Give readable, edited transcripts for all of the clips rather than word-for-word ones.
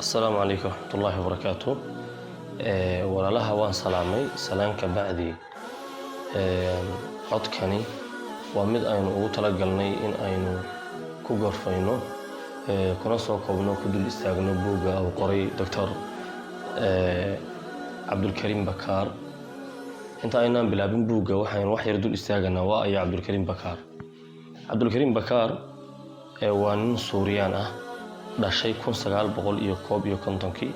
Asalaamu calaykum waraxmatullaahi wabarakaatu. Walaalaha waan salaamay. Salaan ka bacdi, codkani waa mid aynu ugu talagalnay in aynu ku gorfayno, kuna soo koobno, ku dul istaagno buugga uu qoray Doctor Cabdulkariim Bakaar. Inta aynaan bilaabin buugga, waxaynu wax yar dul istaaganaa waa ayo Cabdulkariim Bakaar. Cabdulkariim Bakaar waa nin Suuriyaan ah, dhashay 1951-kii,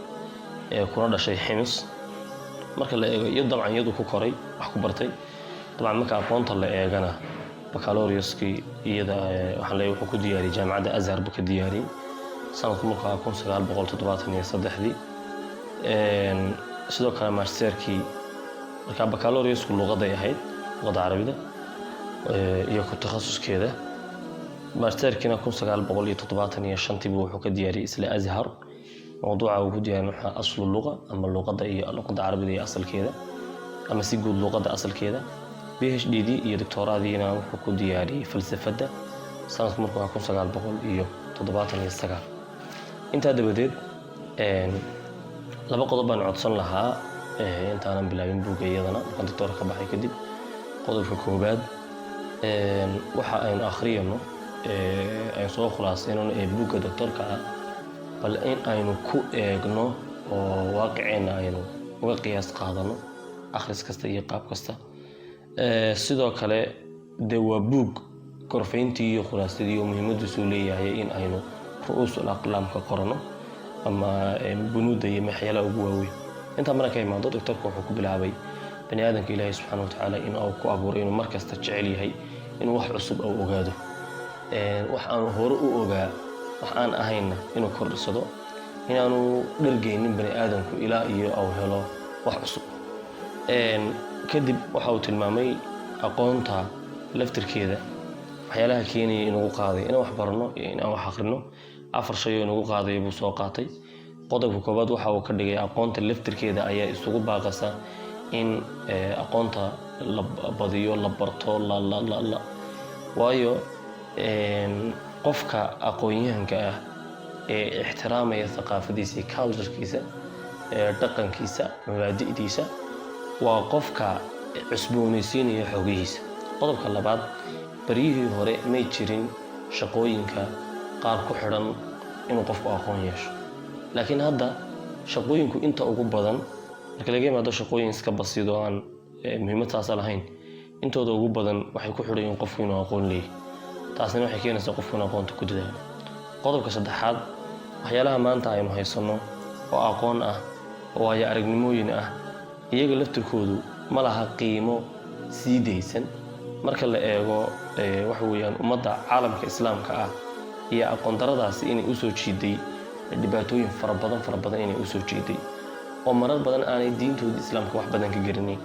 kuna dhashay Ximis. Marka la eego iyo dabcan iyadu ku koray, wax ku bartay, dabcan marka aqoonta la eegana, baccalaureate-kii iyada waxaan leeyahay wuxuu ku diyaariyey Jaamacadda Azhar buu ka diyaariyey, sanadku markuu ahaa 1973-dii. Sidoo kale magisterkii, marka baccalaureate-ku luqaday ahayd, luqadda Carabida iyo ku takhasuskeeda. Magisterkiina 1975-tii buu wuxuu ka diyaariyey isla Azhar. Mawduuca uu ku diyaariyey waxaa aslu luqa, ama luqadda iyo luqadda Carabida iyo asalkeeda, ama si guud luqadda asalkeeda. PhD d iyo doctoraadiina wuxuu ku diyaariyey falsafadda, sanadku markuu ahaa 1979. Intaa dabadeed, laba qodob baan codsan lahaa intaanan bilaabin buugga iyadana markaan doctoorka ka baxay kadib. Qodobka koowaad, waxa aynu akhriyano, aynu soo khulaasaynano ee buugga doctoorka ah, bal in aynu ku eegno oo waaqiceenna aynu uga qiyaas qaadano akhris kasta iyo qaab kasta. Sidoo kale dee waa buug gorfayntii iyo khulaasadii oo muhiimadiisuu leeyahay in aynu ru'uusul aqlaamka qorano ama bunuudda iyo maxyaalaha ugu waaweyn. Intaa marka ka imaado, doctorka wuxuu ku bilaabay bani aadamka Ilaahay subxaana wa tacaala in uu ku abuuray inuu mar kasta jecel yahay inuu wax cusub uu ogaado, wax aanu hore u ogaa wax aan ahayna inuu kordhisado, inaanu dhargeynin bani aadamku ilaa iyo uu helo wax cusub. Kadib waxa uu tilmaamay aqoonta laftirkeeda waxyaalaha keenaya inugu qaaday inaan wax barano iyo inaan wax akhrino. Afar shay oo inagu qaaday buu soo qaatay. Qodobka koowaad waxa uu ka dhigay aqoonta laftirkeeda ayaa isugu baaqasa in aqoonta la badiyo, la barto, la la la la waayo qofka aqoon-yahanka ah ee ixtiraamaya thaqaafadiisa iyo culturekiisa, dhaqankiisa, mabaadi'diisa, waa qofka cusboonaysiinaya xogihiisa. Qodobka labaad, baryihii hore may jirin shaqooyinka qaar ku xidhan inuu qofku aqoon yeesho, laakiin hadda shaqooyinku inta ugu badan, marka laga yimaado shaqooyin iska basido aan muhiimad saasa lahayn, intooda ugu badan waxay ku xidhan yihiin qofku inuu aqoon leeyahy. Taasina waxay keenaysaa qofku inuu aqoonta ku dadaalo. Qodobka saddexaad, waxyaalaha maanta aynu haysanno oo aqoon ah oo waayo aragnimooyin ah, iyaga laftirkoodu ma laha qiimo sii daysan marka la eego waxa weeyaan ummadda caalamka Islaamka ah iyo aqoon daradaasi inay usoo jiiday dhibaatooyin fara badan, fara badan inay usoo jiiday, oo marar badan aanay diintooda Islaamka wax badan ka garanayn,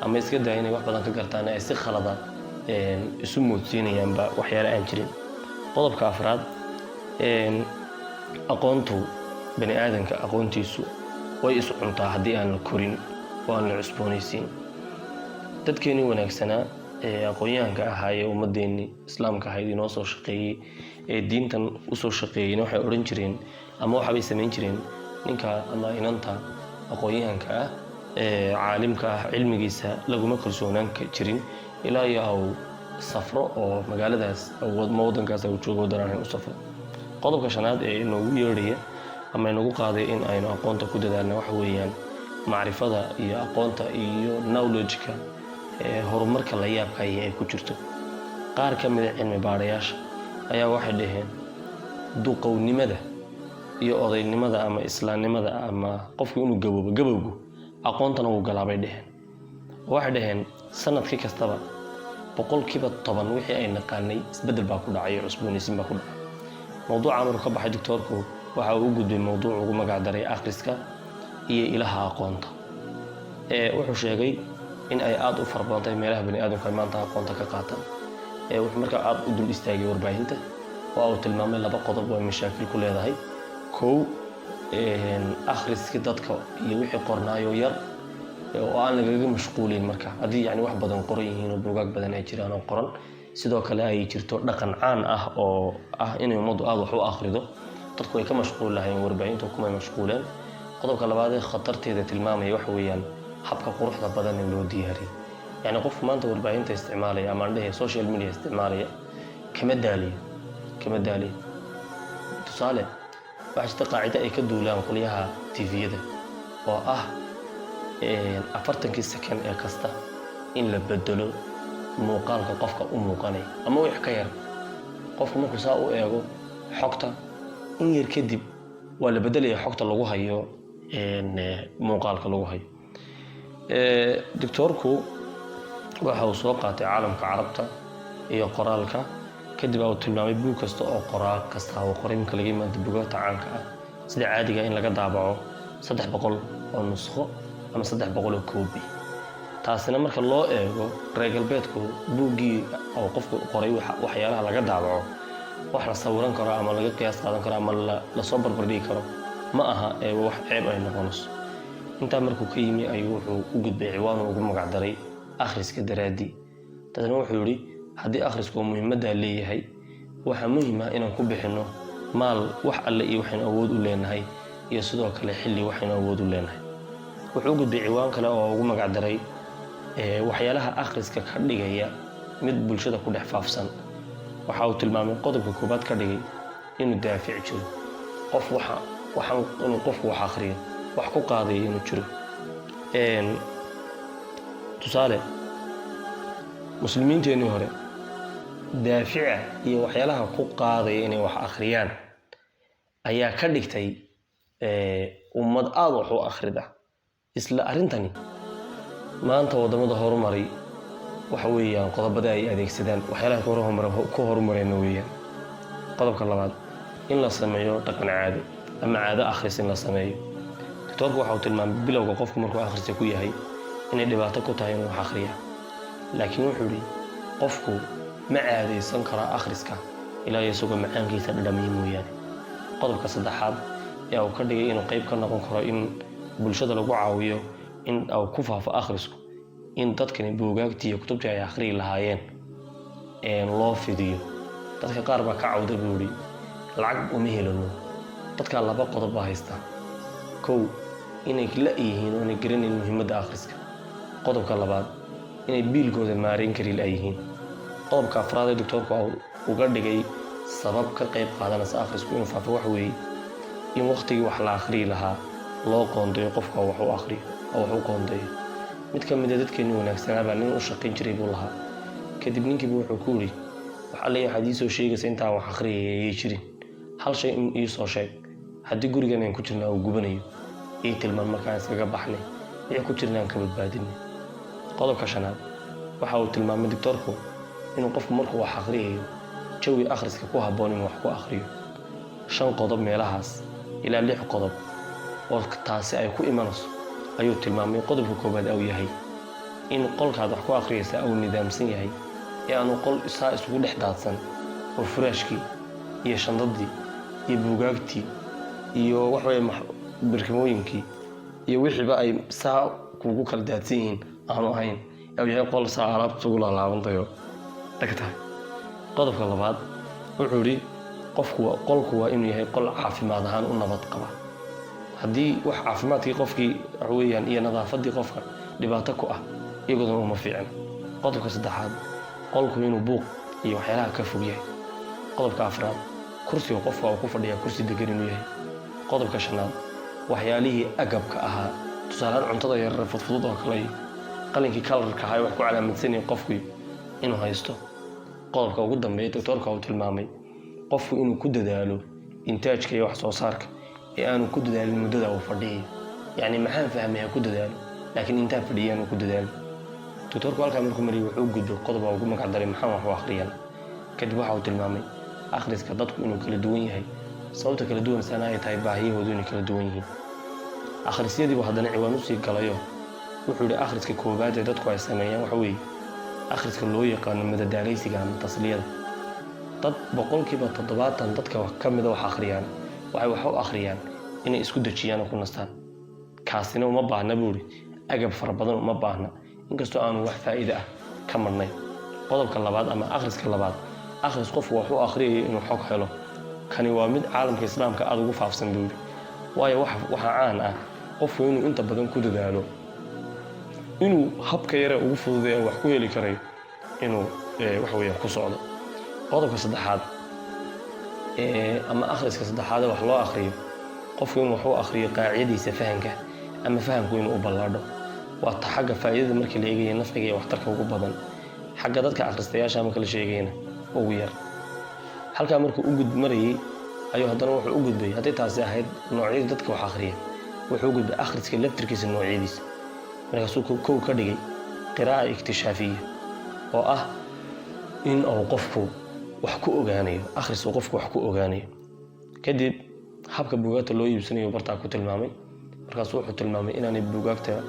ama iska daya inay wax badan ka gartaan, ay si khalada isu moodsiinayaanba waxyaale aan jirin. Qodobka afraad, aqoontu, bani aadamka aqoontiisu way is cuntaa haddii aan la korin oo aan la cusboonaysiin. Dadkeenii wanaagsanaa ee aqoon-yahanka ahaa ee ummadeennii Islaamka ahayd inoo soo shaqeeyey ee diintan usoo shaqeeyeyna waxay odhan jireen ama waxaabay samayn jireen, ninka ama inanta aqoon-yahanka ah ee caalimka ah cilmigiisa laguma kalsoonaan jirin ilaa iyo au safro oo magaaladaas ma waddankaas uu joogo waddan aan u safro. Qodobka shanaad ee inoogu yeedhaya ama inagu qaaday in aynu aqoonta ku dadaalna waxa weeyaan macrifada iyo aqoonta iyo knowledge-ka ee horumarka la yaabka ay ku jirto. Qaar ka mida cilmi baadhayaasha ayaa waxay dhaheen duqownimada iyo odaynimada ama islaamnimada ama qofku inuu gaboobo, gabowgu aqoontana wuu galaa, bay dhaheen. Waxay dhaheen sanadkii kastaba 10% wixii ay naqaanay isbeddel baa ku dhacay iyo cusboonaysiin baa ku dhacay. Mawduuca markuu ka baxay doctoorku, waxa uu u gudbay mawduuc ugu magac daray akhriska iyo ilaha aqoonta. Wuxuu sheegay in ay aada u fara badan tahay meelaha bani aadamku ay maanta aqoonta ka qaataan. Wuxuu markaa aada u dul istaagay warbaahinta, oo uu tilmaamay laba qodob oo ay mashaakil ku leedahay. Kow, akhriskii dadka iyo wixii qornaayo yar oo aan lagaga mashquulin. Marka haddii yani wax badan qoran yihiin oo buugaag badan ay jiraan oo qoran, sidoo kale ay jirto dhaqan caan ah oo ah inay ummaddu aada wax u akhrido. Dadku way ka mashquul lahayn warbaahinta, kumay mashquuleen. Qodobka labaad ee khatarteeda tilmaamaya waxa weeyaan habka quruxda badan ee loo diyaariyey. Yacni qofku maanta warbaahinta isticmaalaya, ama aan dhehe social media isticmaalaya, kama daaliyo, kama daaliyo. Tusaale, waxaa jirta qaacido ay ka duulaan qolyaha TV-yada oo ah 40-kii second ee kasta in la bedelo muuqaalka qofka u muuqanaya ama wax ka yar. Qofku markuu saa u eego xogta, in yar kadib waa la bedelaya xogta lagu hayo, muuqaalka lagu hayo. Doctoorku waxa uu soo qaatay caalamka Carabta iyo qoraalka. Kadib uu tilmaamay buug kasta oo qoraa kasta oo qoray, marka laga yimaado buugaagta caanka ah sida caadiga, in laga daabaco 300 oo nuskho ama 300 oo koobi. Taasina marka loo eego reer galbeedku, buuggii oo qofku qoray waxyaalaha laga daabaco wax la sawiran karo ama laga qiyaas qaadan karo ama lasoo barbardhigi karo ma aha, ee wax ceeb ay noqonayso. Intaa markuu ka yimi ayuu wuxuu u gudbay ciwaan uu ugu magac daray "Akhriska daraaddii". Dadna wuxuu yidhi, haddii akhrisku uu muhiimaddaa leeyahay, waxaa muhiim ah inaan ku bixinno maal wax alle iyo waxaynu awood u leenahay, iyo sidoo kale xilli waxaynu awood u leenahay. Wuxuu u gudbay ciwaan kale oo ugu magac daray "Waxyaalaha akhriska ka dhigaya mid bulshada ku dhex faafsan". Waxa uu tilmaamay, qodobka koobaad ka dhigay, inuu daafic jiro, qof waxa waxaan inuu qofku wax akhriyo wax ku qaadaya inuu jiro. Tusaale, muslimiinteenii hore daafica iyo waxyaalaha ku qaadaya inay wax akhriyaan ayaa ka dhigtay ummad aada wax u akhrida. Isla arrintani maanta waddamada horumaray waxa weeyaan qodobada ay adeegsadaan, waxyaalaha ku horumareenna weeyaan. Qodobka labaad, in la sameeyo dhaqan caado ama caado akhris in la sameeyo. Doctoorku waxa uu tilmaamay bilowga qofku markuu akhriska ku yahay inay dhibaato ku tahay inuu wax akhriya, laakiin wuxuu yidhi qofku ma caadaysan karo akhriska ilaa isagoo macaankiisa dhadhamiyo mooyaane. Qodobka saddexaad ee uu ka dhigay inuu qayb ka noqon karo in bulshada lagu caawiyo in uu ku faafo akhrisku, in dadkani buugaagtii iyo kutubtii ay akhriyi lahaayeen loo fidiyo. Dadka qaar baa ka cawda, buu yidhi, lacag uma helano. Dadkaa laba qodob baa haysta: kow, inay la yihiin oo inay garanayn muhiimadda akhriska; qodobka labaad, inay biilkooda maareyn kari la-yihiin. Qodobka afraad ee doctoorku uga dhigay sabab ka qayb qaadanaysa akhrisku inuu faafo waxa weeye in waqtigii wax la akhriyi lahaa loo qoondeeyo qofka wax u akhriyo oo wax u qoondeeyo. Mid ka mid a dadkeenii wanaagsanaa baa nin u shaqayn jiray buu lahaa. Kadib ninkiiba wuxuu ku yidhi, wax alle waxaad ii soo sheegaysa intaan wax akhriyaya ayay jirin, hal shay in ii soo sheeg: haddii gurigan aan ku jirnaa uu gubanayo, ii tilmaan markaan iskaga baxnay, wixii ku jirna aan ka badbaadinay. Qodobka shanaad, waxa uu tilmaamay doctoorku inuu qofku markuu wax akhriyayo jawi akhriska ku habboon inuu wax ku akhriyo. Shan qodob meelahaas ilaa lix qodob oo taasi ay ku imanayso ayuu tilmaamay. Qodobka koowaad uu yahay in qolkaad wax ku akhriyaysa uu nidaamsan yahay, ee aanu qol saa isugu dhex daadsan oo furaashkii iyo shandadii iyo buugaagtii iyo waxaweye barkimooyinkii iyo wixiiba ay saa kugu kala daadsan yihiin aanu ahayn, ee uu yahay qol saa alaabta isugu laalaabantayo dhag tahay. Qodobka labaad wuxuu yidhi, qofku qolku waa inuu yahay qol caafimaad ahaan u nabad qaba. Haddii wax caafimaadkii qofkii waxa weeyaan iyo nadaafadii qofka dhibaato ku ah, iyagoodana uma fiicna. Qodobka saddexaad, qolku inuu buuq iyo waxyaalaha ka fog yahay. Qodobka afraad, kursiga qofka uu ku fadhiya kursi degan inuu yahay. Qodobka shanaad, waxyaalihii agabka ahaa, tusaalehaan cuntada yarar fudfudud oo kale, qalinkii kalarka ahaa ee wax ku calaamadsanayay qofku inuu haysto. Qodobka ugu dambeeya doctoorka uu tilmaamay, qofku inuu ku dadaalo intaajka iyo wax soo saarka ee aanu ku dadaalin muddada uu fadhiyayo. Yacni maxaan fahmay ha ku dadaalo, laakiin intaan fadhiya aanu ku dadaalin. Doctoorku halkaa markuu mariyay, wuxuu u gudbay qodob ugu magac daray "Maxaan wax u akhriyaan?" Kadib waxa uu tilmaamay akhriska dadku inuu kala duwan yahay, sababta kala duwan sana ay tahay baahiyahoodu inay kala duwan yihiin. Akhrisyadiibu haddana ciwaan usii galayo. Wuxuu yidhi, akhriska koowaad ee dadku ay sameeyaan waxa weeye akhriska loo yaqaano madadaalaysiga ama tasliyada. Dad 70% dadka ka mida wax akhriyaan waxay wax u akhriyaan inay isku dejiyaan oo ku nastaan. Kaasina uma baahna, buu yidhi, agab fara badan uma baahna, inkastoo aanu wax faa'iide ah ka marnayn. Qodobka labaad ama akhriska labaad, akhris qofku wax u akhriyayo inuu xog helo. Kani waa mid caalamka Islaamka aada ugu faafsan, buu yidhi, waayo waxaa caan ah qofku inuu inta badan ku dadaalo inuu habka yare ugu fududeeya wax ku heli karayo, inuu waxa weeyaan ku socdo. Qodobka saddexaad ama akhriska saddexaad ee wax loo akhriyo, qofku inuu wax u akhriyo qaacidadiisa fahanka ama fahamku inuu u ballaadho, waa ta xagga faa'iidada markii la eegaya nafciga iyo waxtarka ugu badan, xagga dadka akhristayaasha marka la sheegayana ugu yar. Halkaa markuu u gud marayay ayuu haddana wuxuu u gudbay, hadday taasi ahayd noocyada dadka wax akhriya, wuxuu u gudbay akhriska laftirkiisa noocyadiisa. Markaasuu kow ka dhigay qiraa'a ikhtishaafiya, oo ah in uu qofku wax ku ogaanayo, akhris uu qofku wax ku ogaanayo. Kadib habka buugaagta loo iibsanayo bartaa ku tilmaamay. Markaasuu wuxuu tilmaamay inaanay buugaagta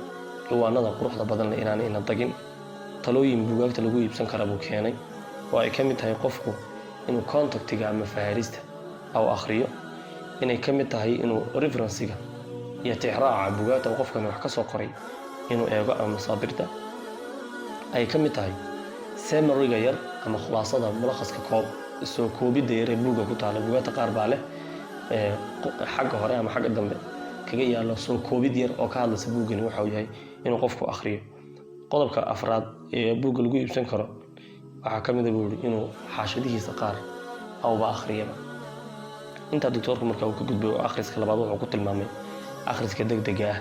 ciwaanada quruxda badan leh inaanay ina dagin. Talooyin buugaagta lagu iibsan kara buu keenay, oo ay ka mid tahay qofku inuu contentiga ama faharista au akhriyo, inay ka mid tahay inuu referencega iyo tixraaca buugaagta uu qofkani wax ka soo qoray inuu eego, ama masaadirta ay ka mid tahay summaryga yar ama khulaasada, mulakhaska koob soo koobidda yar ee buugga ku taala. Buugaagta qaar baa leh xagga hore ama xagga dambe kaga yaalo soo koobid yar oo ka hadlaysa buuggani waxa uu yahay, inuu qofku akhriyo. Qodobka afraad ee buugga lagu iibsan karo waxaa ka mid a, buu yidhi, inuu xaashadihiisa qaar awba akhriyaba. Intaa doctoorku marka uu ka gudbay oo akhriska labaad wuxuu ku tilmaamay akhriska degdega ah.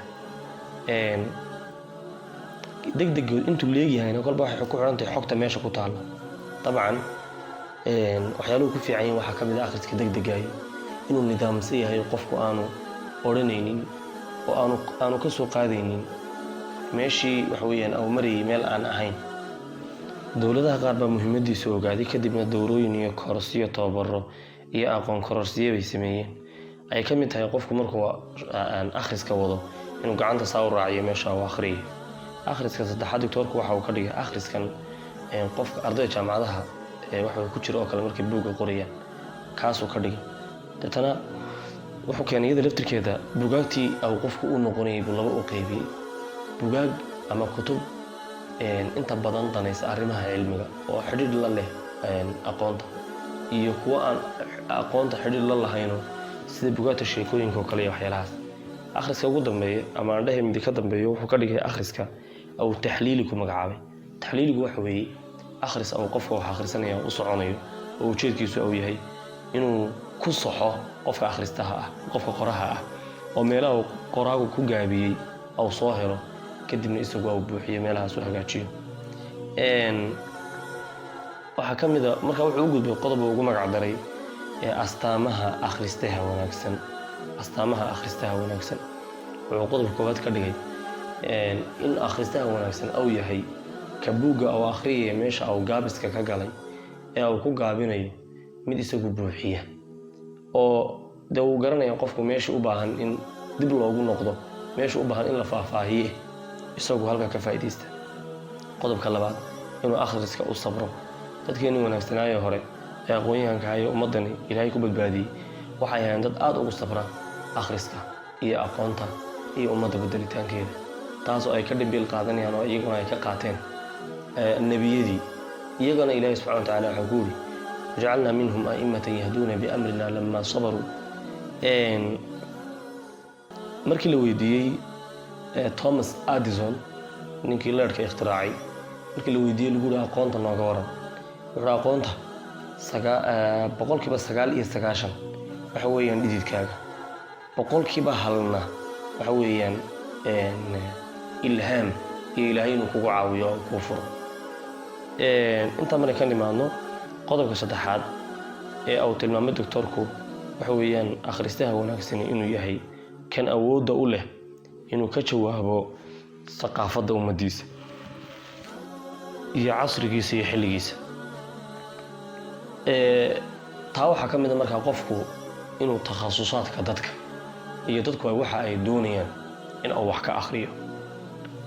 Degdega intuu leegyahayna kolba waxay ku xidhan tahay xogta meesha ku taalla. Dabcan waxyaaluhu ku fiican yihin waxaa ka mid ah akhriska degdegaay inuu nidaamsan yahay, qofku aanu odhanaynin oo aanu ka soo qaadaynin meeshii waxa weeyaan au marayay meel aan ahayn. Dowladaha qaar baa muhiimadiisa ogaaday, kadibna dowrooyin iyo koorsiyo, tababaro iyo aqoon kororsiye bay sameeyeen, ay ka mid tahay qofku markuu akhriska wado inuu gacanta saa u raaciyo meesha uu akhriyayo. Akhriska saddexaad doctoorku waxa uu ka dhigay akhriskan qofka ardayda jaamacadaha waxa ku jira oo kale markay buugga qorayaan, kaasuu ka dhigay. Deetana wuxuu keenay iyada laftirkeeda bugaagtii au qofku u noqonayay buu laba u qaybiyey: bugaag ama kutub inta badan danaysa arrimaha cilmiga oo xidhiidh la leh aqoonta, iyo kuwo aan aqoonta xidhiidh la lahayno, sida bugaagta sheekooyinka oo kale iyo waxyaalahaas. Akhriska ugu dambeeya, ama aan dhehe midi ka dambeeyo, wuxuu ka dhigay akhriska uu taxliili ku magacaabay. Taxliiligu waxa weeye akhris uu qofka wax akhrisanaya u soconayo oo ujeedkiisu uu yahay inuu ku saxo qofka akhristaha ah, qofka qoraha ah, oo meelaha uu qoraagu ku gaabiyey uu soo helo, kadibna isagu uu buuxiyo meelahaas, u hagaajiyo. Waxaa ka mid a marka wuxuu u gudbay qodob uu ugu magac daray astaamaha akhristaha wanaagsan. Astaamaha akhristaha wanaagsan wuxuu qodobka koowaad ka dhigay in akhristaha wanaagsan uu yahay ka buugga uu akhriyaya meesha uu gaabiska ka galay ee uu ku gaabinayo mid isagu buuxiya, oo dee uu garanaya qofku meesha u baahan in dib loogu noqdo, meesha u baahan in la faahfaahiye, isagu halkaa ka faa'iidaysta. Qodobka labaad, inuu akhriska u sabro. Dadkeenii wanaagsanaayo hore ee aqoon-yahanka ayo ummaddani Ilaahay ku badbaadiyey waxay ahayn dad aada ugu sabra akhriska iyo aqoonta iyo ummadda bedelitaankeeda, taasoo ay ka dhimbiil qaadanayaan oo iyaguna ay ka qaateen nebiyadii. Iyagana Ilaahay subxana wa tacala waxaa ku yidhi: "Wajacalnaa minhum a'immatan yahduuna biamrina lammaa sabaruu." Markii la weydiiyey Thomas Edison, ninkii leerhka ikhtiraacay, markii la weydiiyey, lagu yihi: "Aqoonta nooga waran?" Wuxuu: "Aqoonta 99% waxa weeyaan dhididkaaga, 1%na waxa weeyaan ilhaam iyo Ilaahay inuu kugu caawiyo oo kuu furo." Intaan markan ka nimaadno qodobka saddexaad ee uu tilmaamay doctoorku, waxa weeyaan akhristaha wanaagsani inuu yahay kan awoodda u leh inuu ka jawaabo thaqaafadda ummaddiisa iyo casrigiisa iyo xilligiisa. Taa waxaa ka mid a markaa qofku inuu takhasusaadka dadka iyo dadku waxa ay doonayaan in uu wax ka akhriyo.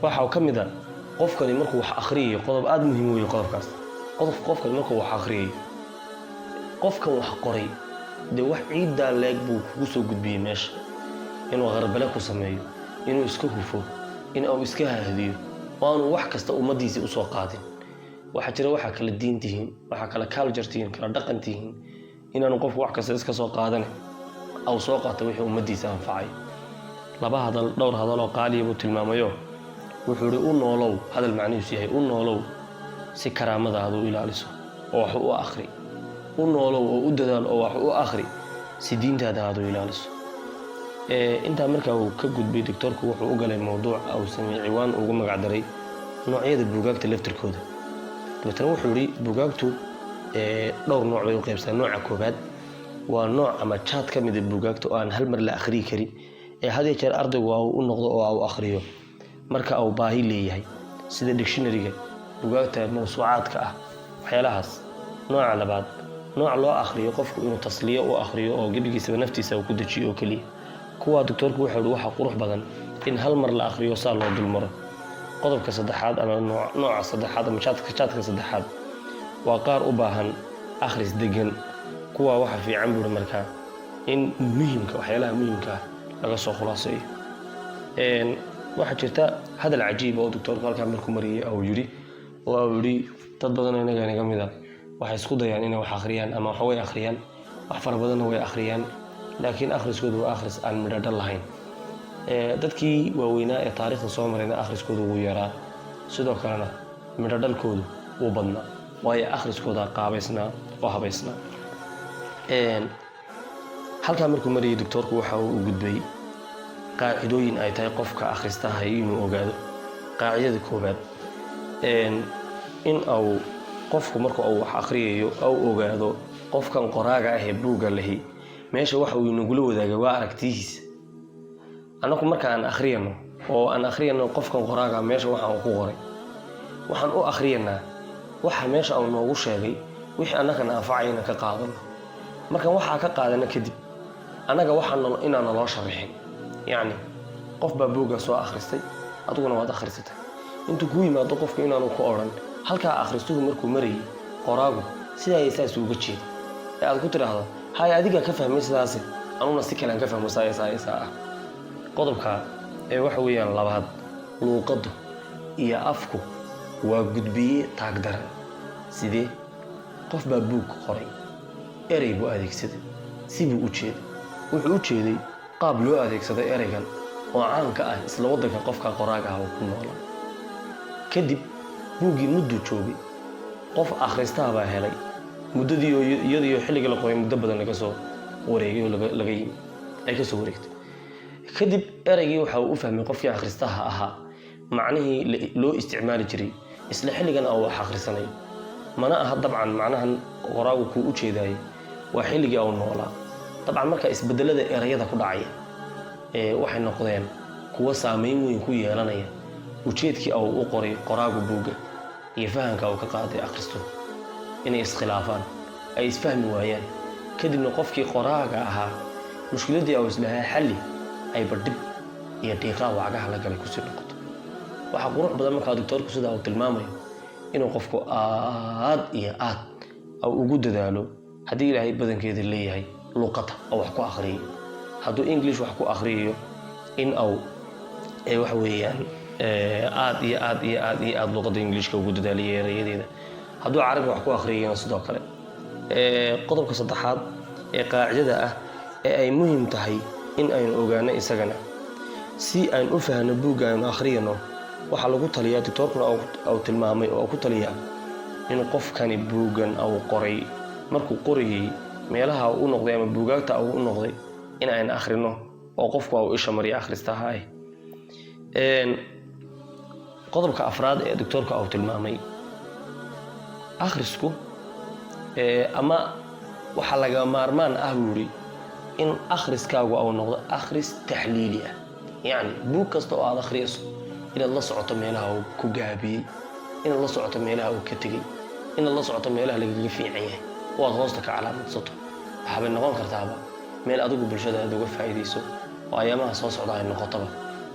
Waxa ka mid a qofkani markuu wax akhriyayo, qodob aada muhiim weeye qodobkaas, qofkani markuu wax akhriyayo, qofkan wax qoray dee wax ciiddaa leeg buu kugu soo gudbiyey meesha, inuu qarbale ku sameeyo, inuu iska hufo, in uu iska hahdiyo oo aanu wax kasta ummaddiisii usoo qaadin. Waxaa jira waxaa kala diin tihiin, waxaa kala culture tihiin, kala dhaqan tihiin. Inaanu qofku wax kasta iska soo qaadane, au soo qaato wixii ummaddiisa anfacay. Laba hadal, dhowr hadal oo qaaliya buu tilmaamayo. Wuxuu ihi: "U noolow," hadal macnihiisu yahay, "u noolow si karaamadaada u ilaaliso oo wax u akhri. U noolow oo u dadaal oo wax u akhri si diintaada aad u ilaaliso." Intaa markaa uu ka gudbay doctoorku, wuxuu u galay mowduuc uu sameeyey ciwaan ugu magacdaray noocyada buugaagta laftirkooda. Dabeetana wuxuu yihi buugaagtu dhowr nooc bay u qaybsaa. Nooca koobaad waa nooc ama jaad ka mida buugaagta oo aan hal mar la akhriyi karin, ee had iyo jeer ardaygu waa uu u noqdo oo uu akhriyo marka uu baahi leeyahay, sida dictionaryga, buugaagta mawsuucaadka ah, waxyaalahaas. Nooca labaad, nooc loo akhriyo qofku inuu tasliyo u akhriyo oo gebigiisaba naftiisa uu ku dejiyo oo keliya. Kuwaa doctoorku wuxuu yihi waxaa qurux badan in hal mar la akhriyo, saa loo dulmaro. Qodobka saddexaad ama nooca saddexaad ama jaadka saddexaad waa qaar u baahan akhris degan. Kuwaa waxa fiican, buuri, markaa in muhimka, waxyaalaha muhimka ah laga soo khulaaseeyo. Waxaa jirta hadal cajiib oo doctoorku halkaa markuu mariyay uu yidhi, oo uu yidhi: "Dad badan oo inaga inaga mid a waxay isku dayaan inay wax akhriyaan ama wax way akhriyaan, wax fara badanna way akhriyaan, laakiin akhriskoodu waa akhris aan midho dhal lahayn. Dadkii waaweynaa ee taariikhda soo marayna akhriskoodu wuu yaraa, sidoo kalena midho dhalkoodu wuu badnaa, waayo akhriskooda qaabaysnaa oo habaysnaa." Halkaa markuu marayay doctoorku, waxa uu u gudbay qaacidooyin ay tahay qofka akhristahay inuu ogaado. Qaacidada koobaad, in uu qofku marka uu wax akhriyayo au ogaado qofkan qoraaga ah ee buugga lahi meesha waxa uu inagula wadaagay waa aragtiyihiisa. Annagu marka aan akhriyano oo aan akhriyano qofkan qoraaga meesha waxa uu ku qoray, waxaan u akhriyanaa waxa meesha uu noogu sheegay, wixii annagana anfacaya inaan ka qaadano. Markaan waxaa ka qaadana kadib, annaga waxaa inaan naloo sharaxin. Yacni qof baa buugga soo akhristay, adiguna waad akhrisatay. Intuu kuu yimaado qofku inaanu ku odhan halkaa akhristuhu markuu marayay qoraagu sidaa saas uga jeeda, ee aad ku tidhaahdo: "Hay, adigaa ka fahmay sidaase, anuna si kalean ka fahmo, saa saa saa ah." Qodobka ee waxa weeyaan labaad, luuqaddu iyo afku waa gudbiye taag daran. Sidee? Qof baa buug qoray, erey buu adeegsaday, sibuu u jeeday. Wuxuu u jeeday qaab loo adeegsaday ereygan oo caanka ah isla waddanka qofka qoraaga ah oo ku noolaa. Kadib buuggii mudduu joogay, qof akhristaha baa helay muddadii oo iyadiyo xilligii la qoray muddo badan laga soo wareegay oo laga yimi ay ka soo wareegtay. Kadib ereygii waxa uu u fahmay qofkii akhristaha ahaa macnihii loo isticmaali jiray isla xilligan uu wax akhrisanayo. Mana aha dabcan macnahan qoraagu kuu u jeedayay waa xilligii uu noolaa. Dabcan marka isbedelada erayada ku dhacaya ee waxay noqdeen kuwo saameyn weyn ku yeelanaya ujeedkii uu u qoray qoraagu buugga iyo fahamka uu ka qaaday akhristuhu, inay iskhilaafaan, ay isfahmi waayaan. Kadibna qofkii qoraaga ahaa mushkiladdii uu islahaa xalli ayba dhib iyo dhiiqaa wacgaha la galay kusii noqoto. Waxaa qurux badan markaa doctoorku sida uu tilmaamayo inuu qofku aad iyo aad ugu dadaalo, haddii Ilaahay badankeeda leeyahay, luqadda oo wax ku akhriyayo. Hadduu English wax ku akhriyayo, in au waxa weeyaan aad iyo aad iyo aad iyo aad luqadda Englishka ugu dadaaliyo erayadeeda. Hadduu Carabi wax ku akhriyayna, sidoo kale. Qodobka saddexaad ee qaacidada ah ee ay muhiim tahay in aynu ogaano isagana si aynu u fahno buugga aynu akhriyano, waxaa lagu taliyaa, doctoorkuna uu tilmaamay oo ku taliyaa, in qofkani buuggan uu qoray markuu qorayay meelaha uu u noqday ama buugaagta uu u noqday in aynu akhrino oo qofku uu isha mariya akhristaha ah. Qodobka afraad ee doctoorka uu tilmaamay, akhrisku ama waxaa laga maarmaan ah, buu yidhi, in akhriskaagu uu noqdo akhris taxliili ah. Yacni buug kasta oo aad akhriyayso inaad la socoto meelaha uu ku gaabiyey, inaad la socoto meelaha uu ka tegey, inaad la socoto meelaha lagaga fiican yahay oo aad hoosta ka calaamadsato. Waxaabay noqon kartaaba meel adigu bulshada aad uga faa'iidayso oo ayaamaha soo socda ay noqotaba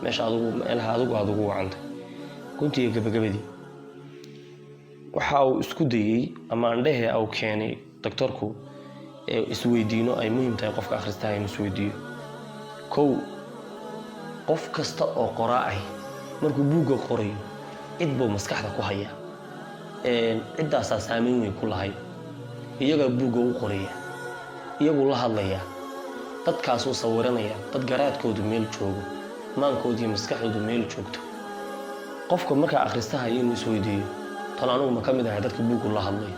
meesha adigu meelaha adigu aad ugu wacantay. Guntiga gabagabadii, waxa uu isku dayey ama andhehe uu keenay doctorku isweydiino ay muhiim tahay qofka akhristaha inuu isweydiiyo. Kow, qof kasta oo qoraa ahi markuu buugga qorayo cid buu maskaxda ku hayaa, ciddaasaa saameyn weyn ku lahayd, iyagaa buugga u qoraya. Iyagu la hadlayaa, dadkaasuu sawiranaya, dad garaadkoodu meel joogo, maankoodu iyo maskaxdoodu meel joogto. Qofka markaa akhristaha inuu isweydiiyo: "Talo anugu ma ka mid ahay dadka buuggu la hadlayo,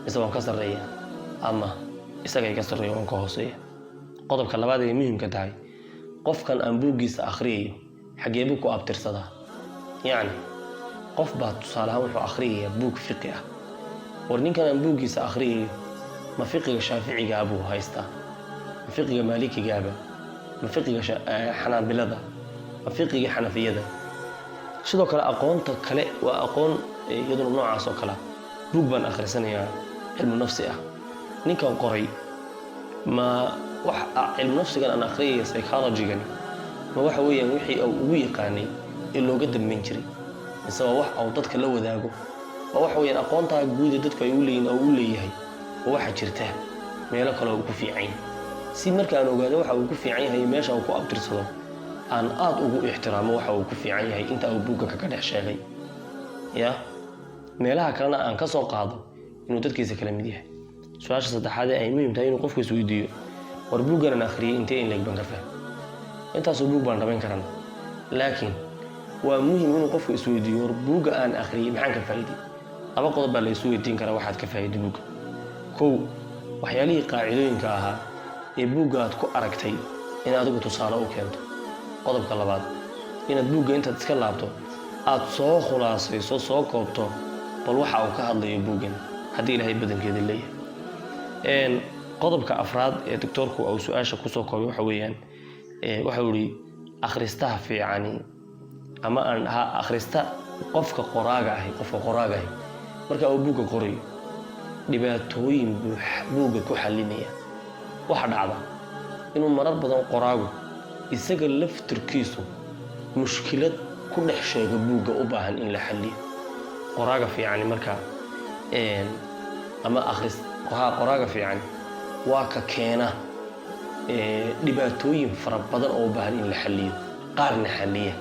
mise waan ka sarreeya, ama isagay ka sarreeyo, waan ka hooseeya?" Qodobka labaad ee muhiimka tahay: qofkan aan buuggiisa akhriyayo xagee buu ku abtirsadaa? Yacni, qof baa tusaale ahaan wuxuu akhriyayaa buug fiqi ah. War, ninkan aan buuggiisa akhriyayo ma fiqiga Shaaficigaa buu haystaa, ma fiqiga Maalikigaaba, ma fiqiga Xanaabilada, ma fiqiga Xanafiyada? Sidoo kale aqoonta kale waa aqoon iyaduna noocaas oo kalea. Buug baan akhrisanayaa cilmu nafsi ah. Ninkan qoray ma wax cilmu nafsigan aan akhriyaya, psychology-gani, ma waxa weeyaan wixii uu ugu yaqaanay ee looga dambeyn jiray, mise waa wax uu dadka la wadaago? Waa waxa weeyaan aqoontaa guud ee dadku ay u leeyihin oo u leeyahay, oo waxaa jirta meelo kale oo uu ku fiican yahay. Si marka aan ogaado waxa uu ku fiican yahay iyo meesha uu ku abtirsado, aan aad ugu ixtiraamo waxa uu ku fiican yahay inta uu buugga kaga dhex sheegay, ya meelaha kalena aan ka soo qaado inuu dadkiisa kala mid yahay. Su-aasha saddexaad ee ay muhiim tahay inuu qofku isweydiiyo: war, buuggan aan akhriyay intee in leeg baan ka fahmay? Intaasoo buug baan dhamayn karana, laakiin waa muhiim inuu qofku isweydiiyo: war, buugga aan akhriyay maxaan ka faa'iiday? Laba qodob baa la isu weydiin karaa waxaad ka faa'iiday buugga. Kow, waxyaalihii qaacidooyinka ahaa ee buugga aad ku aragtay in adigu tusaale u keento. Qodobka labaad, inaad buugga intaad iska laabto aad soo khulaasayso, soo koobto bal waxa uu ka hadlayo buuggan, haddii Ilaahay badankeeda leeyahay. Qodobka afraad ee doctoorku uu su-aasha kusoo koobay waxa weeyaan, waxau ihi akhristaha fiicani, ama aan dhahaa akhrista, qofka qoraaga ahi marka uu buugga qorayo dhibaatooyin buu buugga ku xalinaya. Waxa dhacda inuu marar badan qoraagu isaga laftirkiisu mushkilad ku dhex sheego buugga u baahan in la xaliyo. Qoraaga fiicani marka ama akhris qoraaga fiicani waa ka keena dhibaatooyin fara badan oo u baahan in la xaliyo, qaarna xaliya.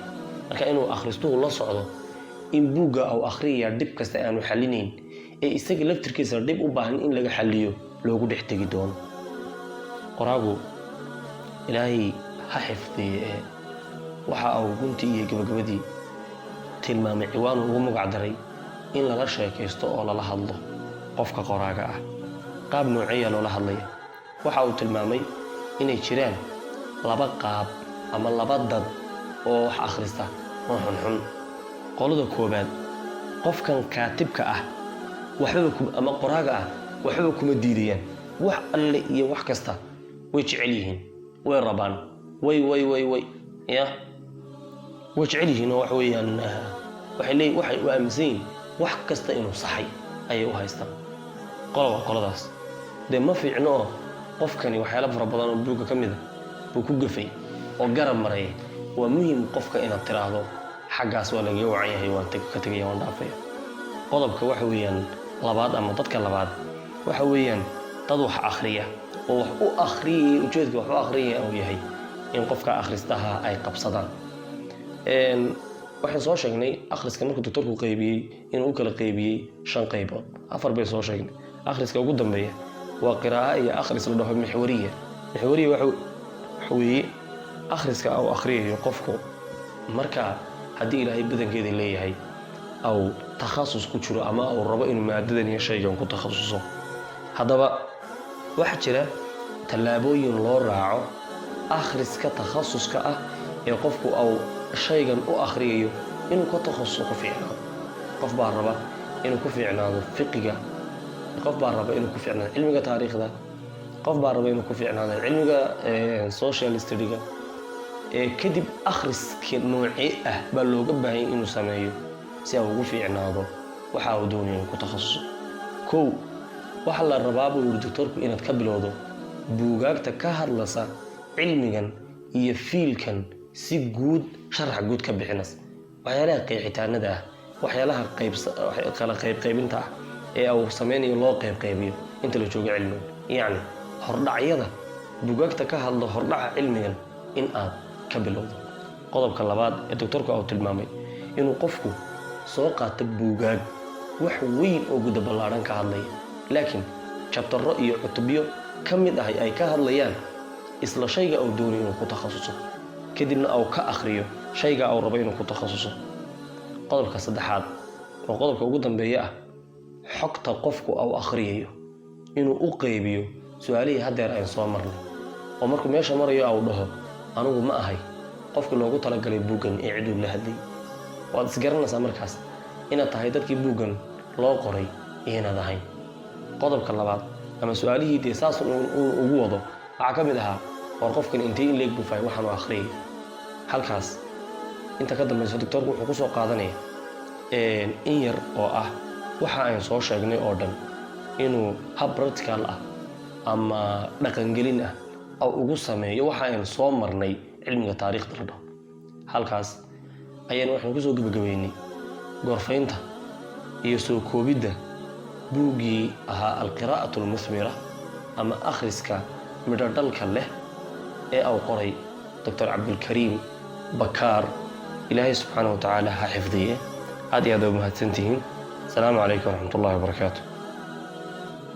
Marka inuu akhristuhu la socdo in buugga uu akhriyaya dhib kasta aanu xalinayn ee isaga laftirkiisa dhib u baahan in laga xaliyo loogu dhex tegi doono. Qoraagu, Ilaahay ha xifdiye, ee waxa uu guntii iyo gabagabadii tilmaamay ciwaan ugu magac daray in lala sheekaysto oo lala hadlo qofka qoraaga ah. Qaab nooceeya loola hadlaya? Waxa uu tilmaamay inay jiraan laba qaab ama laba dad oo wax akhrista oo xunxun. Qolada koobaad, qofkan kaatibka ah waxbaba ama qoraaga ah waxbaba kuma diidayaan, wax alle iyo wax kasta way jecel yihiin, way rabaan, way way way way ya way jecel yihiin, oo waxa weeyaan waxay leey waxay u aaminsan yihiin wax kasta inuu saxay ayay u haystaan. Qola waa qoladaas. Dee ma fiicno oo qofkani waxyaalo fara badan oo buugga ka mida buu ku gafay oo garab maray. Waa muhiim qofka inaad tiraahdo xaggaas waa lagaga wacan yahay, waan ka tegaya, waan dhaafaya. Qodobka waxa weeyaan labaad, ama dadka labaad, waxa weeyaan dad wax akhriya oo wax u akhriyaya, ujeedka wax u akhriyaya uu yahay in qofka akhristaha ay qabsadaan. Waxaan soo sheegnay akhriska markuu doctorku qaybiyey inuu u kala qaybiyey shan qaybood. Afar bay soo sheegnay. Akhriska ugu dambeeya waa qiraa'o iyo akhris la dhaho mixwariya. Mixwariya waxa weeye akhriska uu akhriyayo qofku marka, haddii Ilaahay badankeeda leeyahay, au takhasus ku jiro ama uu rabo inuu maadadan iyo shaygan ku takhasuso. Haddaba waxaa jira tallaabooyin loo raaco akhriska takhasuska ah ee qofku uu shaygan u akhriyayo inuu ka takhasuso, ku fiicnaado. Qof baa raba inuu ku fiicnaado fiqiga, qof baa raba inuu ku fiicnaado cilmiga taariikhda, qof baa raba inuu ku fiicnaado cilmiga social study-ga. Kadib akhriska noocee ah baa looga baahanya inuu sameeyo si uu ugu fiicnaado waxa uu doonayo inuu ku takhasuso? Kow, waxaa la rabaa, buu yidhi doctorku, inaad ka bilowdo buugaagta ka hadlasa cilmigan iyo field-kan si guud, sharax guud ka bixinas, waxyaalaha qeexitaanada ah, waxyaalaha kala qaybqaybinta ah ee uu sameynayo loo qaybqaybiyo inta la joogo cilmigan, yacni hordhacyada, buugaagta ka hadla hordhaca cilmigan in aad ka bilowdo. Qodobka labaad ee doctorku uu tilmaamay, inuu qofku soo qaato buugaag wax weyn oo guda ballaadhan ka hadlaya, laakiin chapter-o iyo cutubyo. ka mid ahay ay ka hadlayaan isla shayga uu doonayo inuu ku takhasuso, kadibna uu ka akhriyo shayga uu rabo inuu ku takhasuso. Qodobka saddexaad oo qodobka ugu dambeeya ah, xogta qofku uu akhriyayo inuu u qeybiyo su-aalihii haddeer ayn soo marnay, oo markuu meesha marayo au dhaho: "Anigu ma ahay qofkii loogu talagalay buuggan ee ciduu la hadlay." Waad isgaranaysaa markaas inaad tahay dadkii buuggan loo qoray iyo inaad ahayn. Qodobka labaad ama su-aalihii dee saas uu ugu wado waxaa ka mid ahaa: war, qofkan intee in leeg buu fahay waxaanu akhriyay? Halkaas inta ka dambaysa doctoorku wuxuu ku soo qaadanaya in yar oo ah waxa aynu soo sheegnay oo dhan inuu hab practical ah ama dhaqangelin ah oo ugu sameeyo waxa aynu soo marnay cilmiga taariikhda la dhaho. Halkaas ayaan waxaynu kusoo gebagabeynay gorfaynta iyo soo koobidda buuggii ahaa Alqiraa'atu Almuthmira ama akhriska midho dhalka leh ee uu qoray Doctor Cabdulkariim Bakaar. Ilaahay subxaana wa tacaala ha xifdiye. Aad iyo aad waa mahadsantihiin. Asalaamu calaykum waraxmat ullahi wabarakaatu.